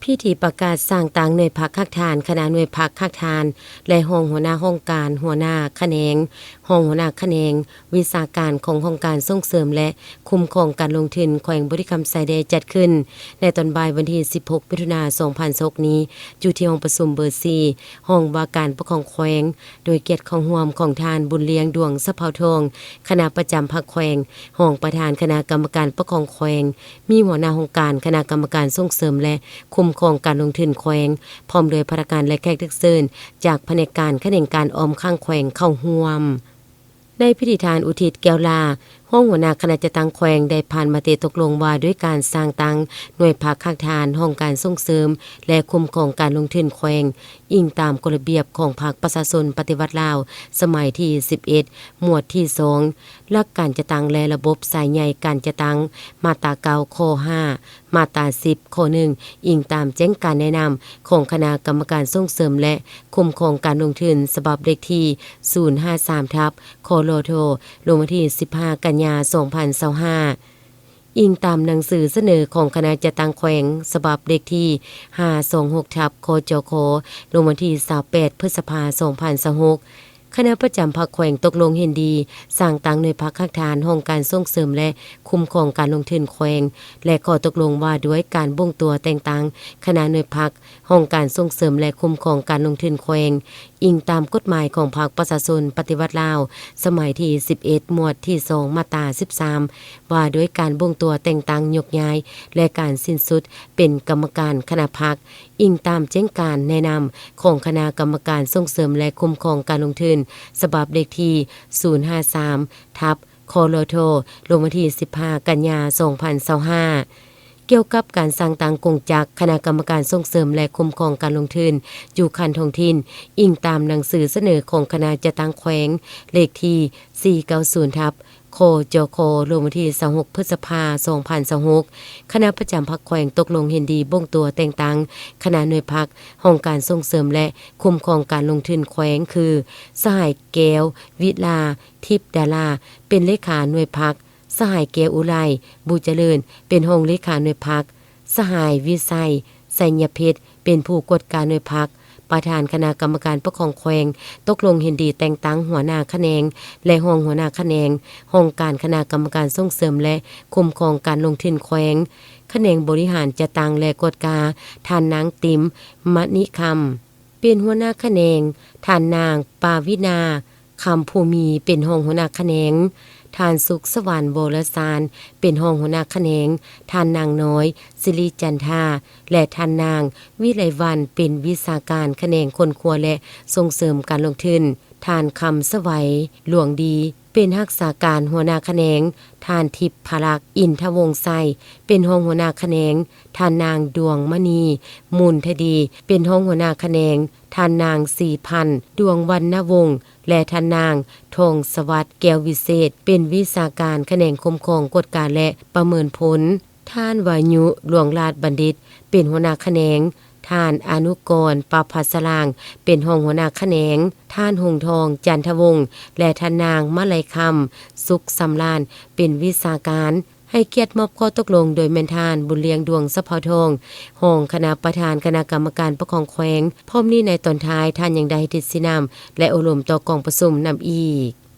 ພິທີປະກາດສ້າງຕັ້ງໜ່ວຍພັກຮາກຖານ, ຄະນະໜ່ວຍພັກຮາກຖານ ແລະ ຮອງຫົວໜ້າຫ້ອງການ, ຫົວໜ້າຂະແໜງ, ຮອງຫົວໜ້າຂະແໜງ, ວິຊາການຂອງຫ້ອງການສົ່ງເສີມ ແລະ ຄຸ້ມຄອງການລົງທຶນແຂວງບໍລິຄຳໄຊ ໄດ້ຈັດຂຶ້ນໃນຕອນບ່າຍວັນທີສິບຫົກ ມິຖຸນາ ສອງພັນຊາວຫົກນີ້ ຢູ່ທີ່ຫ້ອງປະຊຸມເບີສີ່ ຫ້ອງວ່າການປົກຄອງແຂວງ, ໂດຍກຽດເຂົ້າຮ່ວມຂອງທ່ານ ບຸນລ້ຽງ ດວງສະເພົາທອງ, ຄະນະປະຈຳພັກແຂວງ, ຮອງປະທານຄະນະກຳມະການປົກຄອງແຂວງ, ມີຫົວໜ້າຫ້ອງການຄະນະກຳມະການສົ່ງເສີມ ແລະ ຄຸ້ມຄອງການລົງທຶນແຂວງ, ພ້ອມດ້ວຍພະນັກງານ ແລະ ແຂກຖືກເຊີນຈາກພະແນກການຂະແໜງການອ້ອມຂ້າງແຂວງເຂົ້າຮ່ວມ. ໃນພິທີ ທ່ານ ອຸທິດ ແກ້ວຫຼ້າ ຮອງຫົວໜ້າຄະນະຈັດຕັ້ງແຂວງ ໄດ້ຜ່ານມະຕິຕົກລົງວ່າດ້ວຍການສ້າງຕັ້ງໜ່ວຍພັກຮາກຖານຫ້ອງການສົ່ງເສີມ ແລະ ຄຸ້ມຄອງການລົງທຶນແຂວງ, ອີງຕາມກົດລະບຽບຂອງພັກປະຊາຊົນປະຕິວັດລາວ ສະໄໝທີສິບເອັດ ໝວດທີສອງ ຫຼັກການຈັດຕັ້ງ ແລະ ລະບົບສາຍໃຍການຈັດຕັ້ງ ມາດຕາເກົ້າ ຂໍ້ຫ້າ ມາດຕາສິບ ຂໍ້ໜຶ່ງ ອີງຕາມແຈ້ງການແນະນຳຂອງຄະນະກຳມະການສົ່ງເສີມ ແລະ ຄຸ້ມຄອງການລົງທຶນ ສະບັບເລກທີສູນຫ້າສາມ ທັບ ຄລທ ລົງວັນທີສິບຫ້າ ກັນຍາ ສອງພັນຊາວຫ້າ, ອີງຕາມໜັງສືສະເໜີຂອງຄະນະຈັດຕັ້ງແຂວງ ສະບັບເລກທີຫ້າສອງຫົກ ທັບ ຄຈຂ ລົງວັນທີຊາວແປດ ພຶດສະພາ ສອງພັນຊາວຫົກ. ຄະນະປະຈຳພັກແຂວງຕົກລົງເຫັນດີສ້າງຕັ້ງໜ່ວຍພັກຮາກຖານຫ້ອງການສົ່ງເສີມ ແລະ ຄຸ້ມຄອງການລົງທຶນແຂວງ ແລະ ຂໍ້ຕົກລົງວ່າດ້ວຍການບົ່ງຕົວແຕ່ງຕັ້ງຄະນະໜ່ວຍພັກຫ້ອງການສົ່ງເສີມ ແລະ ຄຸ້ມຄອງການລົງທຶນແຂວງ, ອີງຕາມກົດໝາຍຂອງພັກປະຊາຊົນປະຕິວັດລາວ ສະໄໝທີສິບເອັດ ໝວດທີສອງ ມາດຕາສິບສາມ ວ່າດ້ວຍການບົ່ງຕົວແຕ່ງຕັ້ງຍົກຍ້າຍ ແລະ ການສິ້ນສຸດເປັນກຳມະການຄະນະພັກ, ອີງຕາມແຈ້ງການແນະນຳຂອງຄະນະກຳມະການສົ່ງເສີມ ແລະ ຄຸ້ມຄອງການລົງທຶນ ສະບັບເລກທີສູນຫ້າສາມ ທັບ ຄລທ ລົງວັນທີສິບຫ້າ ກັນຍາ ສອງພັນຊາວຫ້າ. ກ່ຽວກັບການສ້າງຕັ້ງກົງຈັກຄະນະກຳມະການສົ່ງເສີມ ແລະ ຄຸ້ມຄອງການລົງທຶນຢູ່ຂັ້ນທ້ອງຖິ່ນ, ອີງຕາມໜັງສືສະເໜີຂອງຄະນະຈັດຕັ້ງແຂວງ ເລກທີສີ່ເກົ້າສູນ ທັບ ຄຈຂ ລົງວັນທີຊາວຫົກ ພຶດສະພາ ສອງພັນຊາວຫົກ, ຄະນະປະຈຳພັກແຂວງຕົກລົງເຫັນດີບົ່ງຕົວແຕ່ງຕັ້ງຄະນະໜ່ວຍພັກຫ້ອງການສົ່ງເສີມ ແລະ ຄຸ້ມຄອງການລົງທຶນແຂວງ ຄື ສະຫາຍ ແກ້ວ ວິລາ ທິບດາລາ ເປັນເລຂາໜ່ວຍພັກ, ສະຫາຍ ແກ້ວອຸໄລ ບຸຈະເລີນ ເປັນຮອງເລຂາໜ່ວຍພັກ, ສະຫາຍ ວິໄຊ ໄຊຍະເພັດ ເປັນຜູ້ກວດກາໜ່ວຍພັກ. ປະທານຄະນະກຳມະການປົກຄອງແຂວງຕົກລົງເຫັນດີແຕ່ງຕັ້ງຫົວໜ້າຂະແໜງ ແລະ ຮອງຫົວໜ້າຂະແໜງ, ຫ້ອງການຄະນະກຳມະການສົ່ງເສີມ ແລະ ຄຸ້ມຄອງການລົງທຶນແຂວງ, ຂະແໜງບໍລິຫານຈັດຕັ້ງ ແລະ ກວດກາ, ທ່ານນາງ ຕິມ ມະນິຄຳ ເປັນຫົວໜ້າຂະແໜງ, ທ່ານນາງ ປາວິນາ ຄຳພູມີ ເປັນຮອງຫົວໜ້າຂະແໜງ, ທ່ານ ສຸກສະຫວັນ ວໍລະຊານ ເປັນຮອງຫົວໜ້າຂະແໜງ, ທ່ານນາງ ນ້ອຍ ສິລິຈັນທາ ແລະ ທ່ານນາງ ວິໄລວັນ ເປັນວິຊາການຂະແໜງຄົ້ນຄວ້າ ແລະ ສົ່ງເສີມການລົງທຶນ, ທ່ານ ຄຳສະໄຫວ ຫຼວງດີ ເປັນຮັກສາການຫົວໜ້າຂະແໜງ, ທ່ານ ທິບພະລັກ ອິນທະວົງໄຊ ເປັນຮອງຫົວໜ້າຂະແໜງ, ທ່ານນາງ ດວງມະນີ ມູນທະດີ ເປັນຮອງຫົວໜ້າຂະແໜງ, ທ່ານນາງ ສີພັນ ດວງວັນນະວົງ ແລະ ທ່ານນາງ ທອງສະຫວັດ ແກ້ວວິເສດ ເປັນວິຊາການຂະແໜງຄຸ້ມຄອງກວດກາ ແລະ ປະເມີນຜົນ, ທ່ານ ວາຍຸ ຫຼວງລາດບັນດິດ ເປັນຫົວໜ້າຂະແໜງ, ທ່ານ ອານຸກອນ ປະພັດສະລາງ ເປັນຮອງຫົວໜ້າຂະແໜງ, ທ່ານ ຫົງທອງ ຈັນທະວົງ ແລະ ທ່ານນາງ ມະໄລຄຳ ສຸກສຳລານ ເປັນວິຊາການ. ໃຫ້ກຽດມອບຂໍ້ຕົກລົງໂດຍແມ່ນທ່ານ ບຸນລ້ຽງ ດວງສະເພົາທອງ ຮອງຄະນະປະທານຄະນະກຳມະການປົກຄອງແຂວງ. ພ້ອມນີ້ໃນຕອນທ້າຍ ທ່ານຍັງໄດ້ຕິດຊີ້ນຳ ແລະ ໂອ້ລົມຕໍ່ກອງປະຊຸມນຳອີກ.